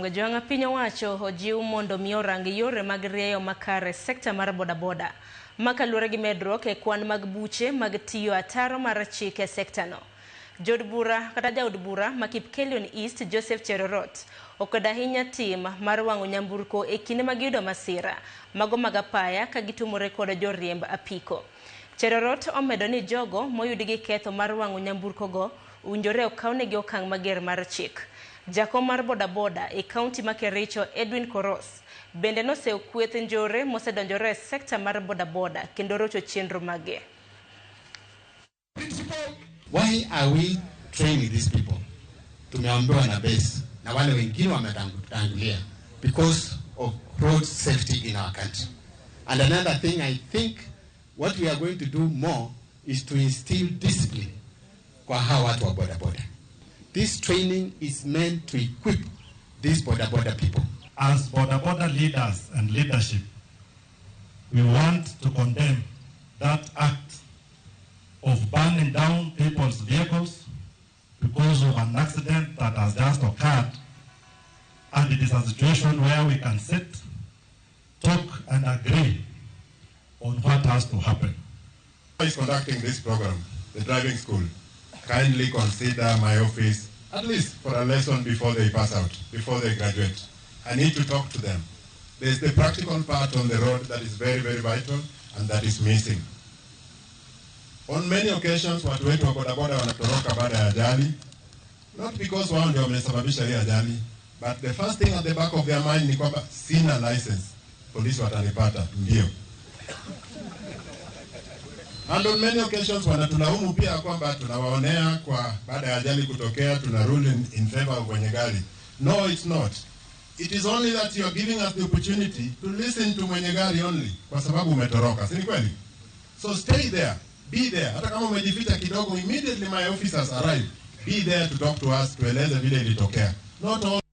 Jofwamb Jwang' piny owacho ojiw mondo mi orang yore mag rieyo makare sekta mar bodaboda. Ma kaluwore gi medruok e kwan mag buche mag tiyo ataro mar chik e sektano. Jood bura kata jaod bura ma Kipkelion East Joseph Cherorot okwedo ahinya tim mar wang'o nyamburko e kinde ma giyudo masira mago mag apaya ka gitumore kod joriemb apiko. Cherorot omedo ni jogo moyudi gi ketho mar wang'o nyamburko go owinjore okawnegi okang' mager mar chik. Jakom mar bodaboda e kaunti ma Kericho Edwin Koros bende noseyo kweth njore mosedonjore e sekta mar bodaboda kendo rocho chenro mage. Why are we training these people? Tumeambiwa na base na wale wengine wametangulia because of road safety in our country. And another thing, I think what we are going to do more is to instill discipline kwa hawa watu wa bodaboda. This training is meant to equip these bodaboda people. As bodaboda leaders and leadership, we want to condemn that act of burning down people's vehicles because of an accident that has just occurred. And it is a situation where we can sit, talk, and agree on what has to happen. Who is conducting this program, the driving school, kindly consider my office at least for a lesson before they pass out, before they graduate. I need to talk to them. There's the practical part on the road that is very, very vital and that is missing. On many occasions, watu wetu wa bodaboda wanatoroka baada ya ajali, not because wao ndio wamesababisha hii ajali, but the first thing at the back of their mind ni kwamba sina license, polisi watanipata, ndio. And on many occasions wanatulaumu pia kwamba tunawaonea kwa baada ya ajali kutokea, tuna rule in favor of wenye gari. No, it's not. It is only that you are giving us the opportunity to listen to mwenye gari only, kwa sababu umetoroka, si ni kweli? So stay there, be there. Hata kama umejificha kidogo, immediately my officers arrive. Be there to talk to us, tueleze vile ilitokea. Not all